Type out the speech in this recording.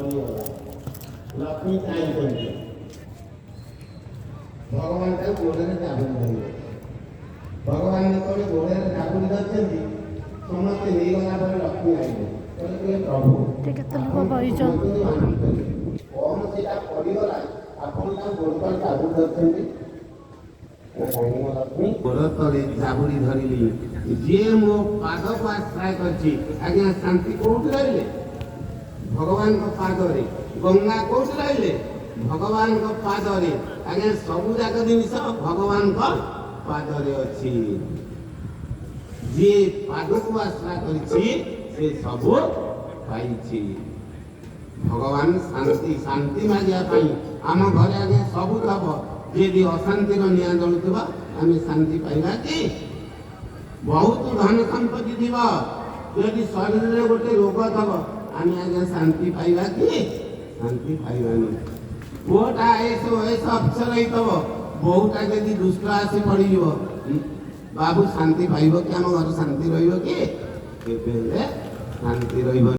ପଡ଼ିଗଲା। ଲକ୍ଷ୍ମୀ ଚାହିଁଛନ୍ତି, ଭଗବାନ ତାକୁ ଗୋଡ଼ରେ ଜାବୁଡ଼ି ଧରିଲେ। ଭଗବାନ ଯେତେବେଳେ ଗୋଡ଼ରେ ଜାବୁଡ଼ି ଧରିଛନ୍ତି, ସମସ୍ତେ ନେଇଗଲା ପରେ ଲକ୍ଷ୍ମୀ ଆଇଲେ। କହିଲେ କହିଲେ ପ୍ରଭୁ, କେତେ ଲୋକ ଆପଣ ବଇଛନ୍ତି। ସମସ୍ତଙ୍କୁ ମାନୁଛନ୍ତି, କଣ ସେଇଟା ପଡ଼ିଗଲା, ଆପଣ ତାକୁ ଗୋଡ଼ ତଳେ ଜାବୁଡ଼ି ଧରିଛନ୍ତି ନା? କାହିଁକି ନା ଲକ୍ଷ୍ମୀ, ଗୋଡ଼ ତଳେ ଜାବୁଡ଼ି ଧରିଲି, ଯିଏ ମୋ ପାଦକୁ ଆଶ୍ରୟ କରିଛି। ଆଜ୍ଞା, ଶାନ୍ତି କୋଉଠି ରହିଲେ? ଭଗବାନଙ୍କ ପାଦରେ। ଗଙ୍ଗା କୋଉଠି ରହିଲେ? ଭଗବାନଙ୍କ ପାଦରେ। ଆଜ୍ଞା, ସବୁ ଯାକ ଜିନିଷ ଭଗବାନଙ୍କ ପାଦରେ ଅଛି। ଯିଏ ପାଦକୁ ଆଶ୍ରୟ କରିଛି, ସେ ସବୁ ପାଇଛି। ଭଗବାନ ଶାନ୍ତି, ଶାନ୍ତି ମାଗିବା ପାଇଁ। ଆମ ଘରେ ଆଜ୍ଞା ସବୁ ଥବ, ଯଦି ଅଶାନ୍ତିର ନିଆଁ ଜଳୁଥିବ, ଆମେ ଶାନ୍ତି ପାଇବା କି? ବହୁତ ଧନ ସମ୍ପତ୍ତି ଥିବ, ଯଦି ଶରୀରରେ ଗୋଟେ ରୋଗ ଥବ, ଆମେ ଆଜ୍ଞା ଶାନ୍ତି ପାଇବା କି? ଶାନ୍ତି ପାଇବାନି। ପୁଅଟା ଆଇଏଏସ୍, ଓଏଏସ୍ ଅଫିସର ହେଇଥିବ, ବୋହୂଟା ଯଦି ଦୁଷ୍ଟ ଆସି ପଡ଼ିଯିବ, ବାବୁ ଶାନ୍ତି ପାଇବ କି? ଆମ ଘର ଶାନ୍ତି ରହିବ କି? କେବେ ହେଲେ ଶାନ୍ତି ରହିବ